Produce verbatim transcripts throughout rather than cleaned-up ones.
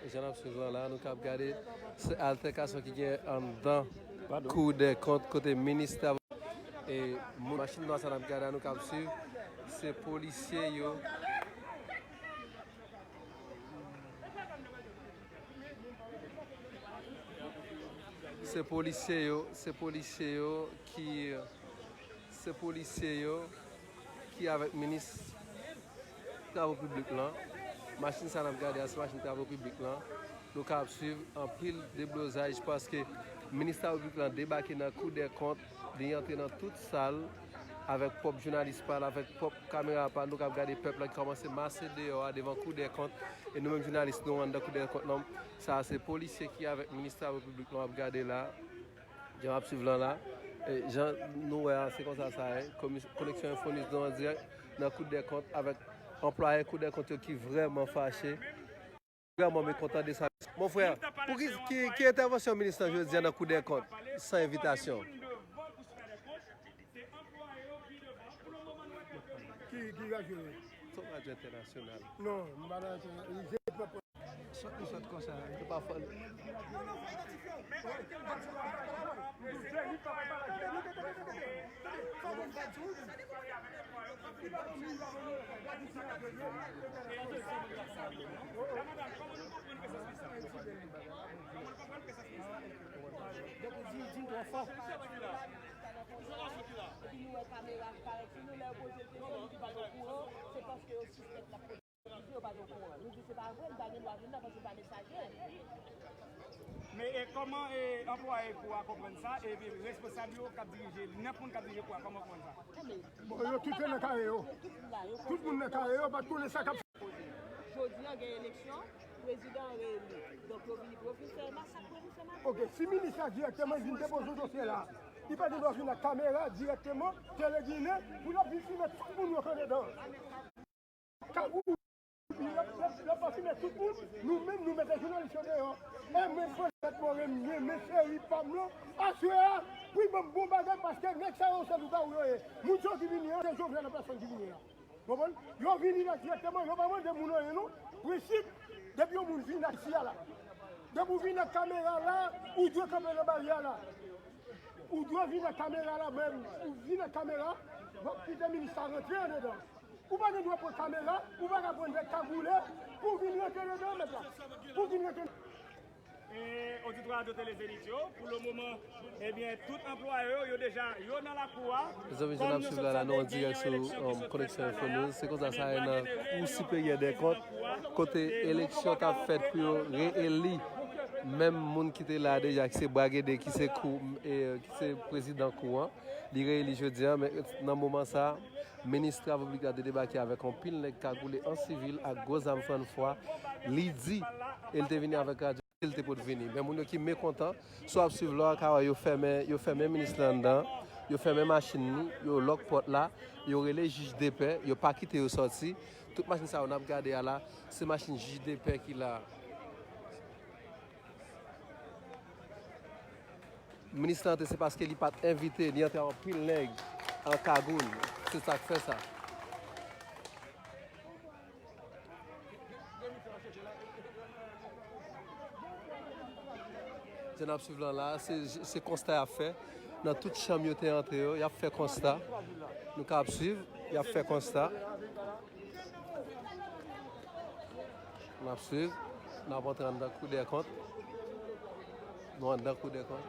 E jan n ap swiv lan la, nou kab gade se altèkasyon ki gen anndan Kou dè Kont kote minis travay. E moun machin nwa sa n ap gade a, nou kab swiv, se polisye yo. Se polisye yo, se polisye yo ki, se polisye yo ki avèk minis travo piblik lan. Machin sa n ap gade a, se machin travo piblik lan. Nou ka ap swiv anpil deblozaj paske minis travo piblik lan debake nan Kou dè Kont, li antre nan tout sal avèk pwòp jounalis pa l, avèk pwòp kamera pa l. Nou ka ap gade pèp la ki kòmanse mase deyò a devan Kou dè Kont. E nou menm jounalis, nou anndan Kou dè Kont lan. Sa a se polisye ki avèk minis travo piblik lan w ap gade la. Jan w ap swiv lan la. E jan nou wè a, se konsa sa ye. Komis- Koneksyon Enfo News nou an dirèk nan Kou dè Kont avèk anplwaye Kou dè Kont yo ki vrèman fache, vrèman mekontan de sa. Mon frè, pou ki, ki, ki entèvansyon minis lan jodi a nan Kou dè Kont san envitasyon? Ki, ki radyo e? Se yon radyo entènasyonal. Non, m pa nan entèna-, se pa Sòt, li sòt konsa, li pa fò. Epi nou wè kamera parèt sou nou, lè yo poze l kesyon, li di pa t okouran, se paske yo sispèk l ap poze. Yo pa t okouran. Nou di se pa vre, li pa gen dwa vin la paske li pa mesaje. Men e kòman e anplwaye kou a konprann sa epi responsab yo k ap dirije, nenpòt moun k ap dirije kou a, kòman konprann sa? Bon, yo tout nan kare yo. Tout moun nan kare yo, pa t konnen sa k ap. Jodi a gen eleksyon, prezidan an reyeli. Donk yo vini pou yo vin fè masak, pou yo vin fè masak. Ok, si minis la dirèkteman vin depoze dosye la, li pa gen dwa vin ak kamera dirèkteman, Tele Ginen, pou l ap vin filme tout moun yo k andedan. Kagoul, l ap, l ap, l ap asime tout moun, nou menm, nou mete jounalis yo deyò. E mwen, Fred Morin, m renmen seri pa m lan, aswè a, pou l ban m bon bagay, paske nèg sa yo, se lougawou yo ye. Moun sa yo ki vini an, se Jovenel an pèsòn ki vini la. Konprann? Yo vini la dirèkteman, yo pa mande moun anyen non. Prensip, depi yon moun vin isi a la, depi w vin ak kamera la, ou dwe kanpe nan baryè la. Ou dwe vin ak kamera la, men ou vin ak kamera, w ap kite minis la rantre andedan. Ou pa gen dwa pran kamera, ou pa ka pran nèg kagoule pou vin rantre nan mèt la. Pou vin rantre. E oditwa Radyo Tele Zenith yo, pou le moman, ebyen, tout anplwaye yo, yo deja, yo nan lakou a. Mezanmi, jan n ap swiv la, la, nou an dirèk sou, um, Koneksyon Enfo News. Se konsa sa ye nan Kou Siperyè dè Kont, kote eleksyon k ap fèt pou yo reeli menm moun ki te la deja, ki se Bragede, ki se kou, e, ki se prezidan kou an. Li reeli jodi a, men nan moman sa, minis travo piblik la te debake avèk anpil nèg kagoule an sivil ak gwo zam frann fwa. Li di, e l te vini avèk radyo, li te pot vini. Men moun yo ki mekontan, si w ap swiv la, w ka wè yo fèmen, yo fèmen minis la anndan, yo fèmen machin li, yo lòk pòt la, yo rele jij de pè, yo pa kite yo sòti. Tout machin sa yo n ap gade a la, se machin jij de pè ki la. Minis la antre, se paske li pa t envite, li antre ak anpil nèg an kagoul. Se sa k fè sa. Jan n ap swiv lan la, se, se konsta y ap fè. Nan tout chanm yo te antre yo, y ap fè konsta. Nou ka ap swiv, y ap fè konsta. N ap swiv, n ap antre anndan Kou dè Kont. Nou anndan Kou dè Kont.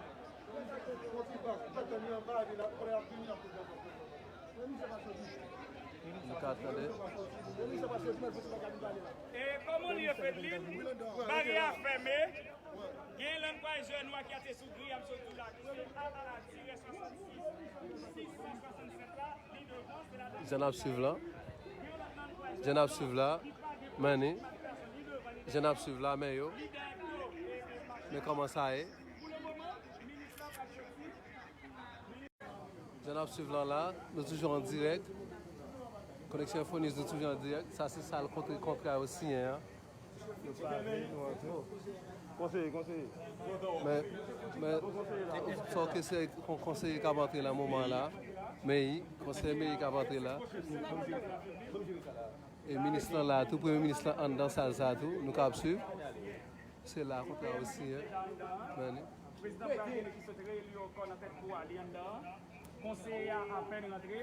Nou ka tande. E kòman li ye, Fredlin? Baryè a fèmen. Gen lannkwayzè nwa ki ate sou griy a, m sot di w la, ki se A A A tirè swasannsis, sis san swasannsèt la, li devan, se la. Jan n ap swiv la. Jan n ap swiv la. Men ni. Jan n ap swiv la, men yo. Men kòman sa ye. Jan n ap swiv lan la, nou toujou an dirèk. Koneksyon Enfo News, nou toujou an dirèk. Sa se sal kontre kontra yo siyen an. Nou pa vle, nou antre. Men, men, sa w ke se kon konseye k ap antre la moman la. Meyi, konseye meyi k ap antre la. E minis lan la tou, premye minis lan anndan sal sa tou, nou ka ap swiv. Se la kontra yo siyen. Men li. Prezidan Bouka Gele ki sot reyeli ankò nan tèt kou a, li anndan. Konseye a apèn rantre.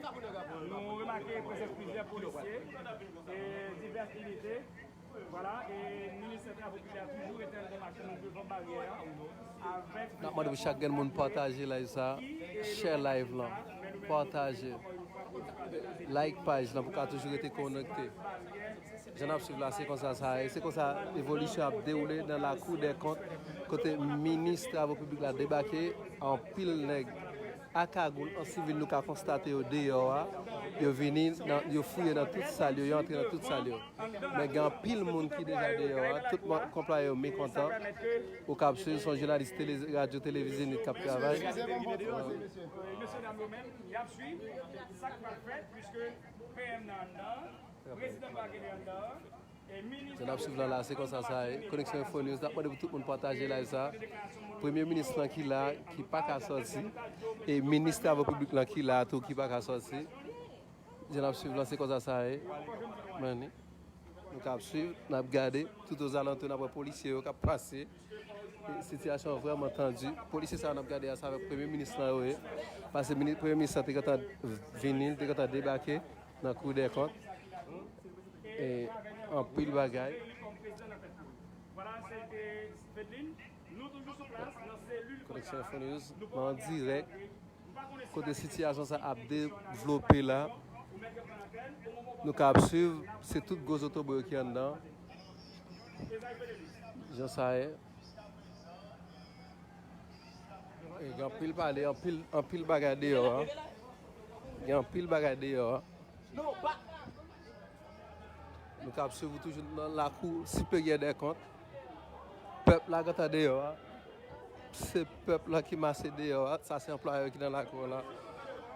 Nou remake prezans plizyè polisye e divès inite. Vwala, e minis travo piblik la toujou rete anndan machin nan devan baryè a. Avèk N ap mande pou chak grenn moun pataje live sa, share live lan, pataje, like paj lan pou ka toujou rete konekte. Jan n ap swiv la, se konsa sa ye. Se konsa evolisyon ap dewoule nan lakou dè kont, kote minis travo piblik la debake, anpil nèg a kagoul, an sivil, nou ka konstate yo deyò a. Yo vini, nan, yo fouye nan tout sal yo, yo antre nan tout sal yo. Men gen anpil moun ki deja deyò a. Tout moun, konpla yo mekontan. Ou k ap swiv, se yon jounalis tele, radyo televize nèt k ap travay. Mesye dam yo menm, y ap swiv sa k pral fèt, piske P M nan anndan, prezidan pa gen anndan. Jan n ap swiv lan la, se konsa sa ye. Koneksyon Info News, n ap mande pou tout moun pataje live sa. Premye minis lan ki la, ki pa ka sòti, e minis travo piblik lan ki la tou, ki pa ka sòti. Jan n ap swiv lan, se konsa sa ye. Men, nou k ap swiv, n ap gade, tout ozalantou, n ap wè polisye yo k ap pase. E sitiyasyon an vrèman tandi. Polisye sa yo n ap gade a, se avèk premye minis lan yo ye. Paske mini-, premye minis lan te gentan vini, li te gentan debake nan kou dè kont. E anpil bagay. Koneksyon Info News, nou an dirèk. Kote sitiyasyon sa ap devlope la, nou ka ap swiv, se tout gwo zotobre yo ki anndan. Jan sa ye. E gen anpil pale, anpil, anpil bagay deyò a. Gen anpil bagay deyò a. Nou ka ap swiv ou toujou nan lakou siperyè dè kont. Pèp la gentan deyò a. Se pèp la ki mache deyò a. Sa se anplwaye yo ki nan lakou an la.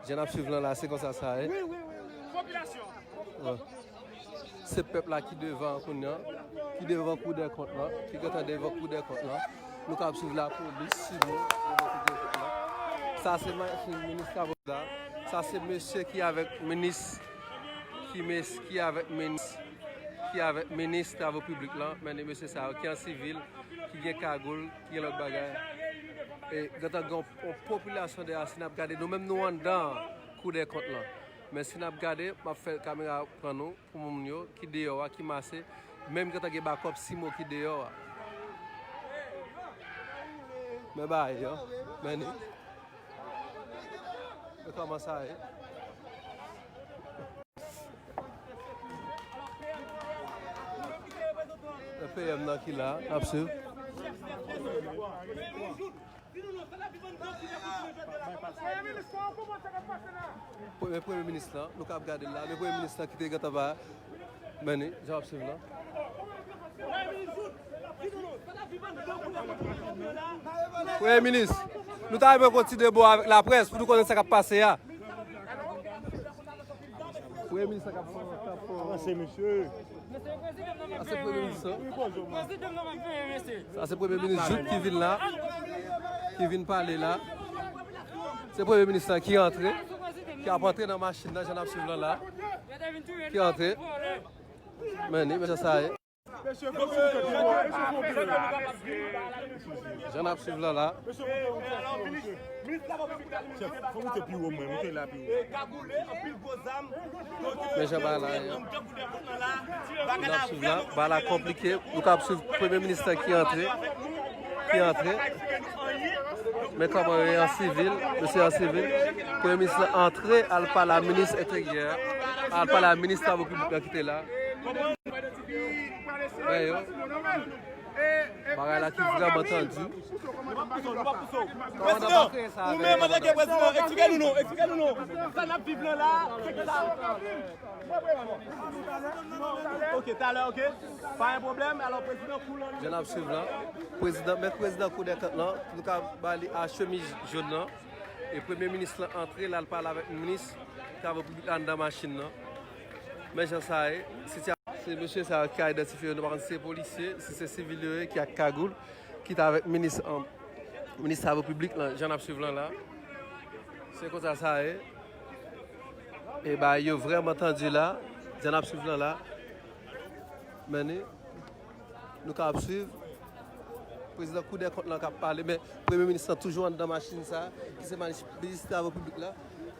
Jan n ap swiv lan la, se konsa sa ye. Wi, wi, wi, wi, wi. Popilasyon. Wi. Se pèp la ki devan an kounye a, ki devan kou dè kont lan, ki gentan devan kou dè kont lan. Nou ka ap swiv lapolis, sou nou, devan kou dè kont lan. Sa se machin minis travo la. Sa se mesye ki avèk minis, ki mes-, ki avèk minis, ki avèk minis travo piblik lan. Men de mesye sa yo ki an sivil, ki gen kagoul, ki gen lòt bagay. E gentan gen yon, yon popilasyon dèyè, si n ap gade, nou menm nou anndan kou dè kont lan. Men si n ap gade, m ap fè kamera pran nou pou moun yo ki deyò a, ki mache, menm gentan gen bakòp simo ki deyò a. Men bagay yo, men ni. Men kòman sa ye? E P M nan ki la, n ap swiv. Premye, premye minis lan, nou ka ap gade l la. Le premye minis lan ki te gentan ba, men ni, jan w ap swiv lan. Premye minis, nou ta renmen kontinye bo avèk laprès pou nou konnen sa k ap pase a. Premye minis lan k ap fè, k ap fè. Avanse, mesye. Sa se premye minis lan. Sa se premye minis Jouthe ki vin la, ki vin pale la. Se premye minis lan ki antre, ki ap antre nan machin nan, jan n ap swiv lan la. Ki antre. Men ni, men jan sa ye. Jan n ap swiv lan la. Chèf, fò moute pi wo mwen, moute la pi wo. Men jan bagay la ye. N ap swiv la, bagay la konplike. Nou ka ap swiv premye minis lan ki antre, ki antre. Men kòman yo ye an sivil, mesye an sivil. Premye minis lan antre, al pale a minis enteryè, al pale a minis travo piblik lan ki te la. Men yo. Bagay la ki vrèman tandi. Prezidan, ou menm antanke prezidan, eksplike nou non, eksplike nou non. Sa n ap viv lan la, se ki sa? Ok, talè, ok. Pa gen pwoblèm. Alò, prezidan kou lan. Jan n ap swiv lan. Prezidan, men prezidan kou dè kont lan, nou ka ba li a chemiz jòn lan. E premye minis lan antre, l al pale avèk minis travo piblik anndan machin nan. Men jan sa ye, sitiyasyon, se mesye sa yo ki ka idantifye yo, nou pa konn si se polisye, si se sivil yo ye, ki ak kagoul, Ki t avèk minis, an, minis travo piblik lan, jan n ap swiv lan la. Se konsa sa ye. E bagay yo vrèman tandi la, jan n ap swiv lan la. Men ni, nou ka ap swiv. Prezidan Kou dè Kont lan k ap pale, men premye minis lan toujou anndan machin sa, ki se mach-, minis travo piblik la,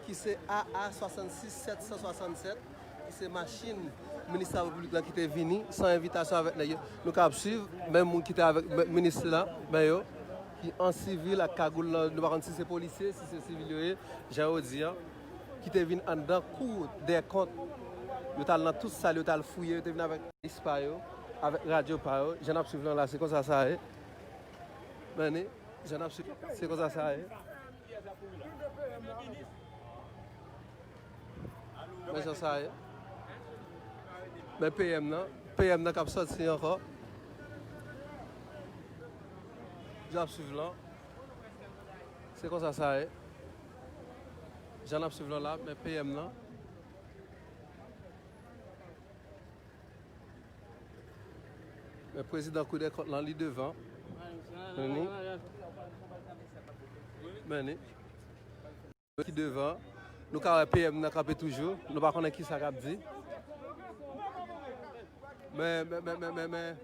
ki se A A swasannsis sèt san swasannsèt. Ki se machin minis travo piblik lan ki te vini san envitasyon avèk nèg yo. Nou ka ap swiv, menm moun ki te avèk m-, minis lan, men yo, ki an sivil ak kagoul lan, nou pa konn si se polisye, si se sivil yo ye, jan yo di an, ki te vin anndan Kou dè Kont. Yo t al nan tout sal, yo t al fouye, yo te vin avèk lis pa yo, avèk radyo pa yo. Jan n ap swiv lan la, se konsa sa ye. Men ni, jan n ap swiv, se konsa sa ye. Men jan sa ye. Men P M nan, P M nan k ap sòti ankò. Jan ap swiv lan. Se konsa sa ye. Jan ap swiv lan la, men P M nan. Men prezidan Kou dè Kont lan, li devan. Men ni. Men ni. Ki devan. Nou ka wè P M nan kanpe toujou. Nou pa konnen kisa k ap di. Men, men, men, men, men, men,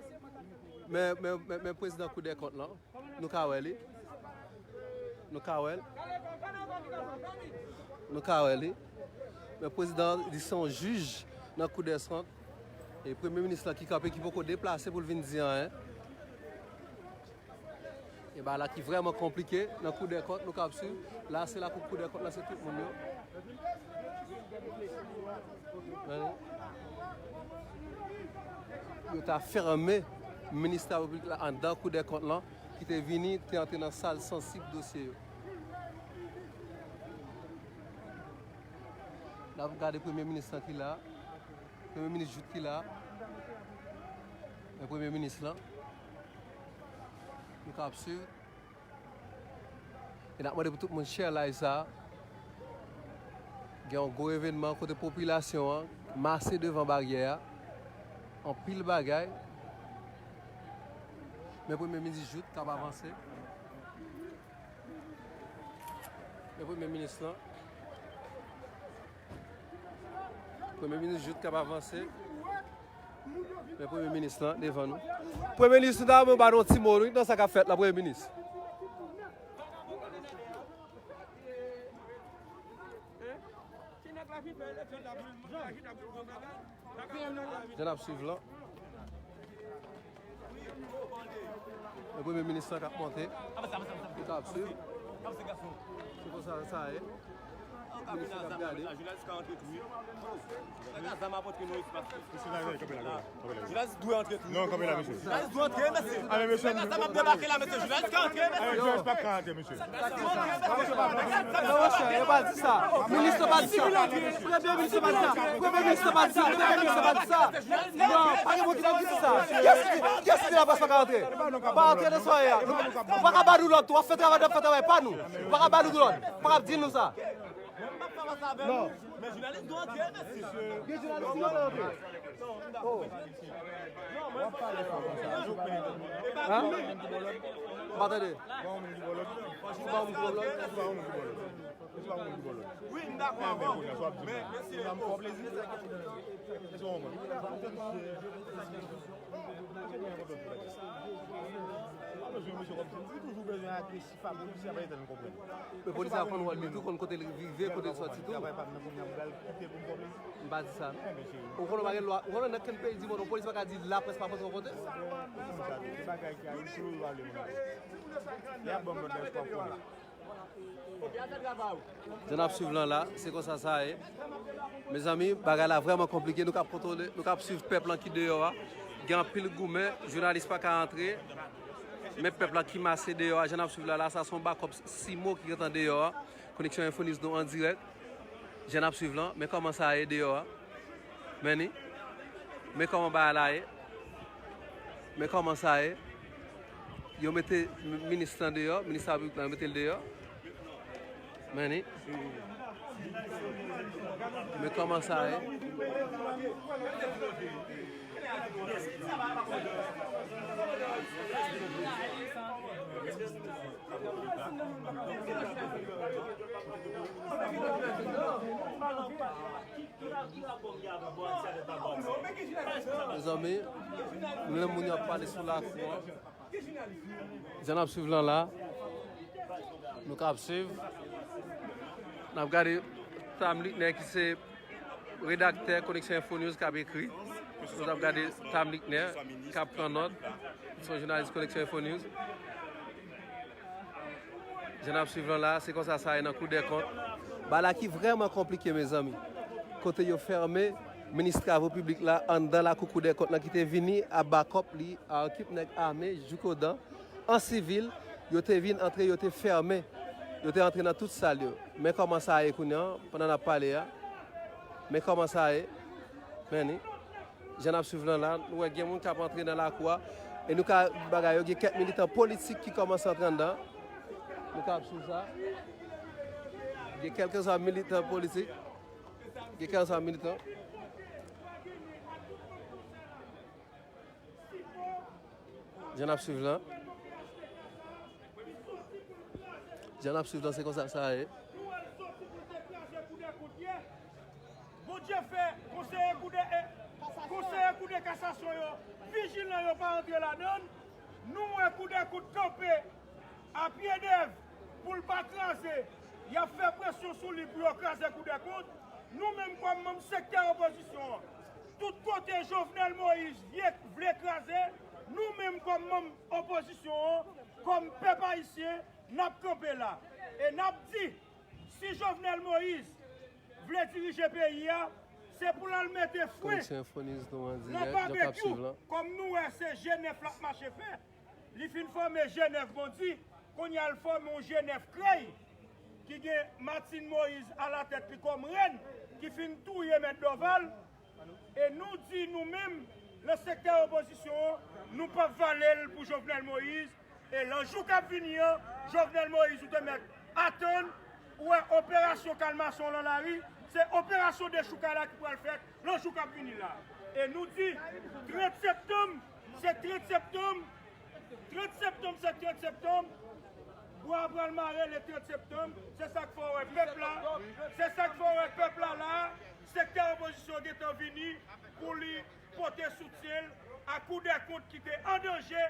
men, men, men, men prezidan Kou dè Kont lan. Nou ka wè li. Nou ka wè l. Nou ka wè li. Men prezidan, li se yon jij nan Kou dè Kont. E premye minis lan ki kanpe, ki poko deplase pou l vin di anyen. E bagay la ki vrèman konplike nan Kou dè Kont, nou ka ap swiv. La, se lakou Kou dè Kont la, se tout moun yo. Men, yo ta fèmen minis travo piblik la anndan Kou dè Kont lan, ki te vini, te antre nan sal sansib dosye yo. N ap gade premye minis lan ki la. Premye minis Jouthe ki la. Men premye minis lan. Nou ka ap swiv. E n ap mande pou tout moun share live sa. Gen yon gwo evènman kote popilasyon an mase devan baryè a. Anpil bagay. Men premye minis Jouthe k ap avanse. Men premye minis lan. Premye minis Jouthe k ap avanse. Men premye minis lan devan nou. Premye minis, nou ta renmen w ba nou yon ti mo, wi, nan sa k ap fèt la, premye minis. Jan n ap swiv lan. Men premye minis lan k ap monte. Li k ap swiv. Se konsa sa ye. Minis lan k ap gade. Jounalis dwe antre tou. Non, kanpe la, mesye. Jounalis dwe antre, mesye. Ale, mesye. Jounalis ap debake la, mesye. Jounalis ka antre, mesye. Ale, jounalis pa ka antre, mesye. Non, monchè, yo pa di sa. Minis lan pa di sa. Premye minis lan pa di sa. Premye minis lan pa di sa. Premye minis lan pa di sa. Non, pa gen moun ki t ap di sa. Kiyès ki, kiyès ki di laprès pa ka antre? Pa antre nan sware a. Ou pa ka ba nou lòd tou. W ap fè travay, n ap fè travay pa nou. Ou pa ka ba nou lòd. Ou pa ka di nou sa. Non. Men jounalis dwe antre, mesye. Gen jounalis ki dwe antre. Oh. Hein? M pa tande. Se pa ou menm ki ba lòd? Se pa ou menm ki ba lòd? Se pa ou menm ki ba lòd? Wi, m dakò avè w. Men, mesye, m fè w plezi. Èske w konprann? Mesye, mesye, kòmsi li toujou bezwen agresif. Men polis la konn wòl li tou, konn kote l rive, kote l sòti tou. M pa di sa. Ou konnen w pa gen lwa, ou konnen nan kenn peyi di mond, yon polis pa ka di laprès pa pote yon kote. Jan n ap swiv lan la, se konsa sa ye. Mezanmi, bagay la vrèman konplike. Nou k ap kontwole, nou k ap swiv pèp lan ki deyò a. Gen anpil goumen, jounalis pa ka antre. Men pèp la ki mase deyò a, jan n ap swiv la, la, sa se yon bakòp Simo ki gentan deyò a. Koneksyon Info News nou an dirèk. Jan n ap swiv lan, men kòman sa ye deyò a. Men ni. Men kòman bagay la ye. Men kòman sa ye. Yo mete m-, minis lan deyò, minis piblik lan, yo mete l deyò. Men ni. Men kòman sa ye. Mezanmi, nou lè moun yo ap pale sou lakou an. Jan n ap swiv lan la, nou ka ap swiv. N ap gade Tam Luckner ki se redaktè Koneksyon Info News k ap ekri. Nou t ap gade Tam Luckner k ap pran nòt. Se yon jounalis Koneksyon Info News. Jan n ap swiv lan la, se konsa sa ye nan Kou dè Kont. Bagay la ki vrèman konplike, mezanmi. Kote yo fèmen minis travo piblik la anndan lakou Kou dè Kont lan ki te vini ap ba kòb li a ekip nèg ame joukodan, an sivil, yo te vin antre, yo te fèmen, yo te antre nan tout sal yo. Men kòman sa ye kounye a, pandan n ap pale a. Men kòman sa ye. Men ni. Jan n ap swiv lan la, nou wè gen moun k ap antre nan lakou a. E nou ka bagay yo, gen kèk militan politik ki kòmanse antre anndan. Nou ka ap swiv sa. Gen kèlkeswa militan politik. Gen kèlkeswa militan. Jan n ap swiv lan. Jan n ap swiv lan, se konsa sa ye. Bondye fè konseye kou de, eh, konseye kou de kasasyon yo vijilan, yo pa antre ladan l. Nou wè Kou dè Kont kanpe a pye dèv pou l pa kraze. Y ap fè presyon sou li pou yo kraze Kou dè Kont. Nou menm kòm manm sektè opozisyon an, tout kote Jovenel Moïse vye, vle kraze, nou menm kòm manm opozisyon an, kòm pèp ayisyen, n ap kanpe la. E n ap di, si Jovenel Moïse vle dirije peyi a, se pou l al mete fren nan babekyou, kòm nou wè se G nèf l ap mache fè. Li fin fòme G nèf bandi, kounye a l fòme yon G nèf krèy, ki gen Martine Moïse alatèt li kòm rèn, ki fin touye Mèt Dorval. E nou di nou menm, nan sektè opozisyon an, nou p ap vale l pou Jovenel Moïse. E nan jou k ap vini an, Jovenel Moïse, ou te mèt atann, ou wè operasyon kalmasyon lan lari, se operasyon dechoukay la ki pral fèt nan jou k ap vini la. E nou di, trant septanm, se trant septanm, trant septanm, se trant septanm, bwa a pral mare le trant septanm, se sa k fè w wè pèp la, se sa k fè w wè pèp la la, sektè opozisyon gentan vini pou li pote soutyen l a Kou dè Kont ki te an danje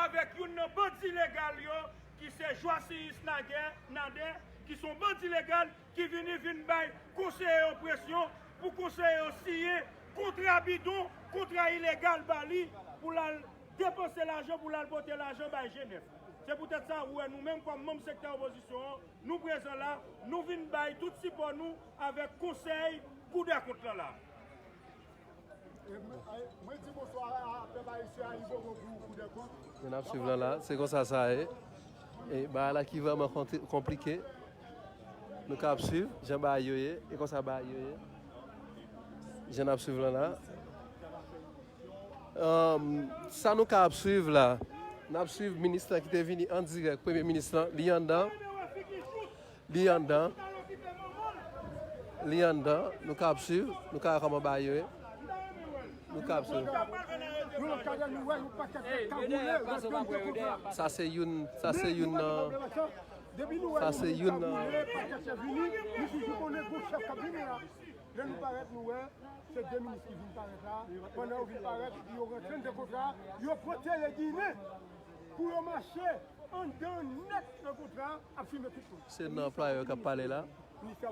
avèk youn nan bandi legal yo, ki se Joasiyis Naguè, Nadè, ki se yon bandi legal ki vini vin bay konseye yo presyon pou konseye yo siyen kontra bidon, kontra ilegal ba li pou l al depanse lajan, pou l al pote lajan bay G nèf. Se poutèt sa, ou wè nou menm kòm manm sektè opozisyon an, nou prezan la, nou vin bay tout sipò nou avèk konsèy Kou dè Kont lan la. E mwen, e mwen di bonswa a pèp ayisyen a Ibobo pou Kou dè Kont. Jan n ap swiv lan la, se konsa sa ye. E bagay la ki vrèman konti-, konplike. Nou ka ap swiv jan bagay yo ye, e konsa bagay yo ye. Jan n ap swiv lan la. Ahn, sa nou ka ap swiv la, n ap swiv minis lan ki te vini an dirèk, premye minis lan, li anndan. Li anndan. Li anndan. Nou ka ap swiv. Nou ka wè kòman bagay yo ye. Nou ka ap swiv. Sa se youn, sa se youn nan, sa se youn nan. Lè nou parèt, nou wè se de minis ki vin parèt la. Pandan yo vin parèt, epi yo rantre anndan kontra a, yo pran tele ginen pou yo mache anndan nèt nan kontra a, ap filme tout moun. Se nan anplwaye yo k ap pale la. Ministè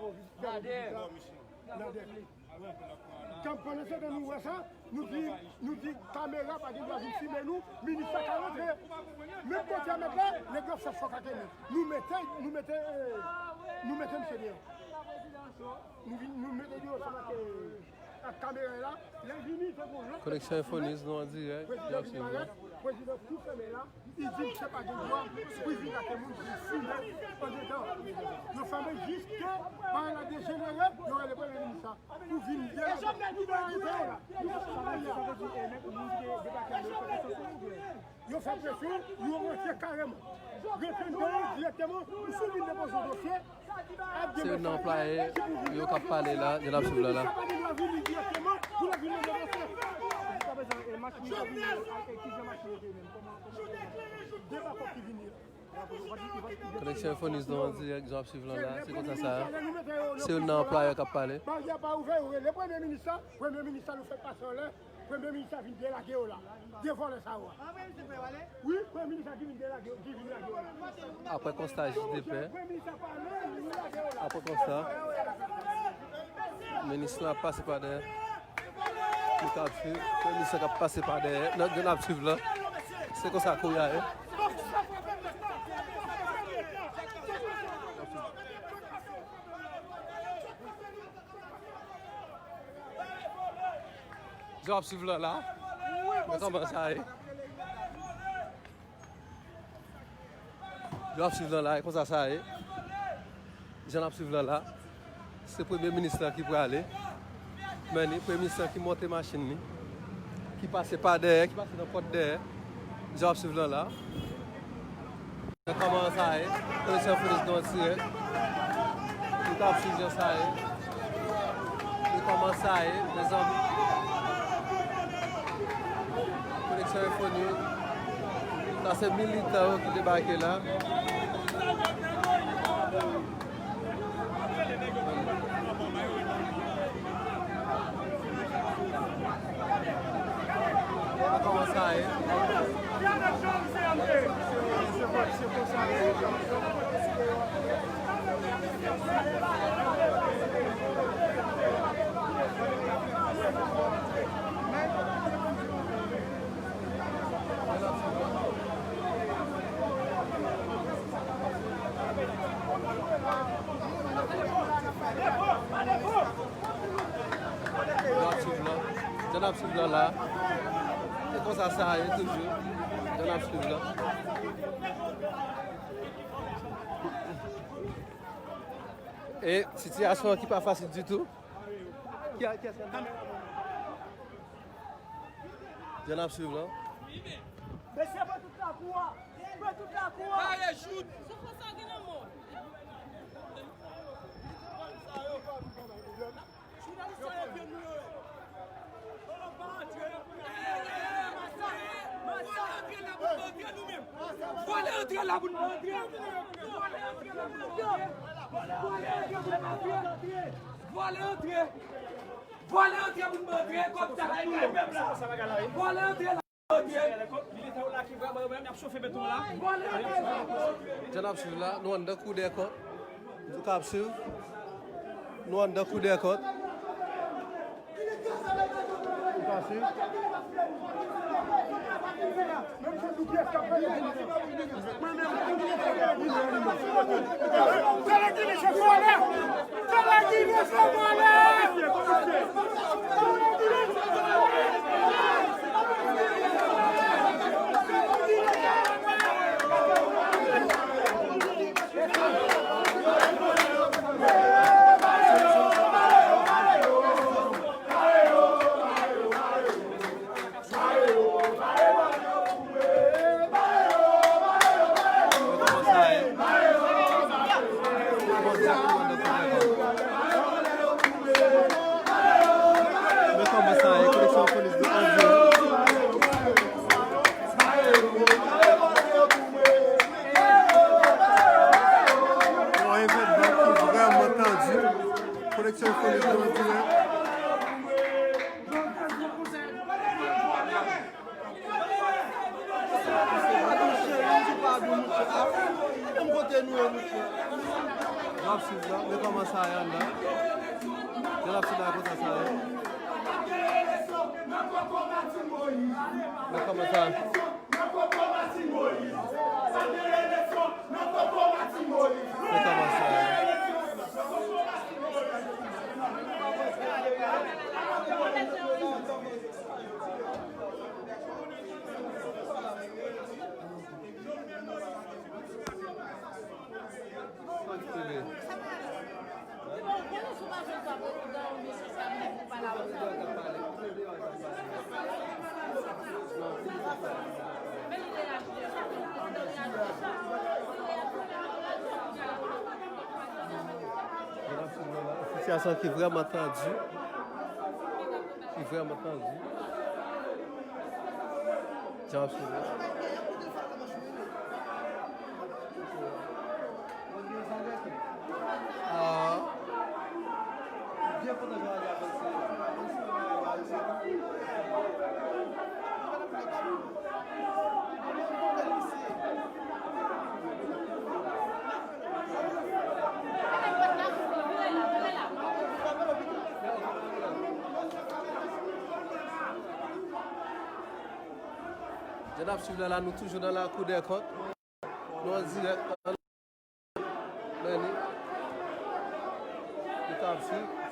Nadè. Pandan se tan nou wè sa, nou di, nou di kamera pa gen dwa vin filme nou, minis la ka rantre. Menm kote a mèt la, nèg yo fè chòk ak nou. Nou mete, nou mete, eh, nou mete misye deyò. Nou vin, nou mete deyò ansanm ak, eh, ak kamera la. Lè l vini, se pou lòt. Koneksyon Enfo News, nou an dirèk. Prezidan vin parèt, prezidan tou fèmen la. Li di misye pa gen dwa pou vin ak moun pou l fimen andedan. Yo fèmen jiske bagay la dejenere, yo rele premye minis la pou vin dèyè. Yo fè presyon, yo rantre kareman. Rantre anndan dirèkteman, ou si w vin depoze yon dosye, ap gen mesaj la, se pou vin yo k ap pale la, jan n ap swiv la la. Sa pa gen dwa vini dirèkteman pou l vin depoze. E machin yo vini, e kijan machin yo te menm? Kòman, kòman, kòman? Deba kòk ki vini la. Koneksyon Infonews nou an dirèk, jan w ap swiv lan la, se konsa sa ye. Se youn nan anplwayè k ap pale. Baryè pa ouvè, yo rele premye minis la, premye minis la nou fè pase anlè, premye minis la vin delage yo la. De vòlè sa yo a. Wi, premye minis la ki vin delage yo, ki vin lage yo la. Apre konsta jij de pè, apre konsta, minis lan ap pase pa dèyè. Nou k ap swiv, premye minis lan k ap pase pa dèyè, nan, nan ap swiv lan. Se konsa kounye a ye. Jan w ap swiv lan la. Men kòman sa ye. Jan w ap swiv lan la, e konsa sa ye. Jan n ap swiv lan la, se premye minis lan ki prale. Men ni premye minis lan ki monte machin li, ki pase pa dèyè, ki pase nan pòt dèyè. Jan w ap swiv lan la. Men kòman sa ye? Koneksyon Infonews nou an dirèk. Nou t ap swiv jan sa ye. Men kòman sa ye, mezanmi? Koneksyon Infonews. Sa se militan yo ki debake la. Kòman sa ye? Jan n ap swiv lan, jan n ap swiv lan la, se konsa sa ye toujou, jan n ap swiv lan. E sitiyasyon an ki pa fasil ditou. Ki a, ki a, Jan n ap swiv lan. Mesye, pran tout lakou a. Pran tout lakou a. Pare jout. Jounalis sa yo vye nou yo ye. Oh, pa antre. Masa, masa. Vòlè antre la pou n antre nou menm. Vòlè antre la pou n antre. Vòlè antre la pou n antre. Vòlè antre la pou n antre. Vòlè antre. Vòlè antre pou n antre, kòb sa ki nou yo. Vòlè antre la pou n antre. Militan yo la ki vrèman yo menm, y ap chofe beton la. Vòlè antre la pou n antre. Jan n ap swiv la, nou anndan kou dèkòt. Nou k ap swiv. Nou anndan kou dèkòt. Nou ka swiv. Men kòman sa ye, koneksyon Infonews de an dirèk. Yon evènman ki vrèman tandi. Koneksyon Infonews de an dirèk. N ap swiv la, men kòman sa ye anndan. Jan n ap swiv la, konsa sa ye. Men kòman sa ye. Men kòman sa ye. Sitiyasyon ki vrèman tandi. Ki vrèman tandi. Jan ap swiv la. Ah. Jan n ap swiv la, la, nou toujou nan lakou dè kont. Nou an dirèk. Men li. Nou ka ap swiv.